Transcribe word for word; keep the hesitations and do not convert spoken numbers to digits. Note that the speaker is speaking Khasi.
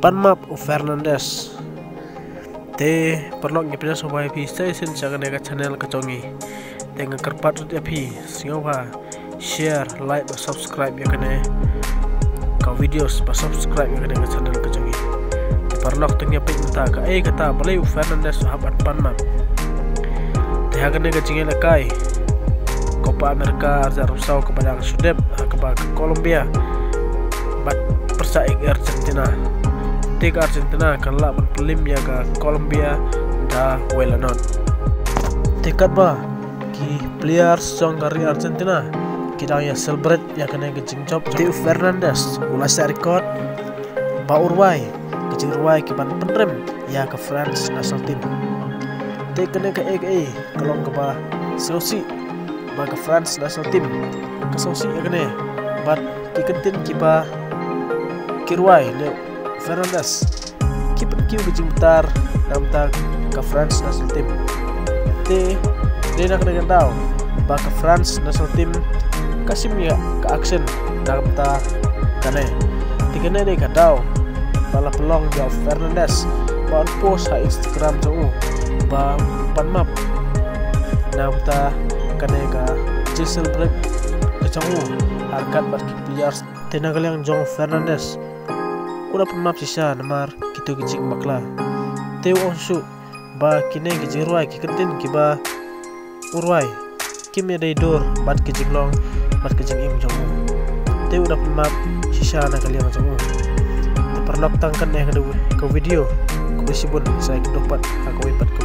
Pan map u Fernandes. Te paralok, ngi pdiang sngewbha ïa phi sa shisien sha kane ka channel ka jong ngi. Te nga kyrpad ruh ïa phi, sngewbha share, like bad subscribe ïa kane ka videos, bad subscribe ïa kane ka channel ka jong ngi. Te paralok, to ngin ïa peit mynta kaei kata balei u Fernandes u hap ban pan map. Te ha kane ka jingïalehkai Copa America arhajar arphew saw kaba dang shu dep, ha kaba ka Colombia bad pyrshah ïa ka Argentina. Te ka Argentina ka la lah ban pynrem ïa ka Colombia da wei la not. Te katba ki players jong ka ri Argentina ki dang ïa celebrate ïa kane ka jingjop, te u Fernandes u la set record ba u rwai ka jingrwai kaban pynrem ïa ka France national team. Te kane kaei kaei ka long kaba sngewsih ba ka France national team ka sngewsih ïa kane, bad ki kyntien kiba ki rwai ne Fernandes ki pynkiew ka jingbitar na ka bynta ka France national team. Te dei na kane ka daw ba ka France national team ka shim ïa ka action na ka bynta kane. Te kane dei ka daw ba la pynlong ïa u Fernandes ba un post ha Instagram jong u ba pan map na ka bynta kane ka jingcelebrate ka jong u ha ryngkat bad ki players. Te na ka liang jong u Fernandes, u da pan map shisha namar kito ki jingbakla. Te u ong shuh ba kine ki jingrwai, ki kyntien kiba u rwai kim ïadei dur bad ki jinglong bad ki jingim jong u. Te u da pan map shisha na ka liang jong u. Te paralok, tang kane ka, ka video, khublei shibun, sa ïakynduh pat ha kawei pat ka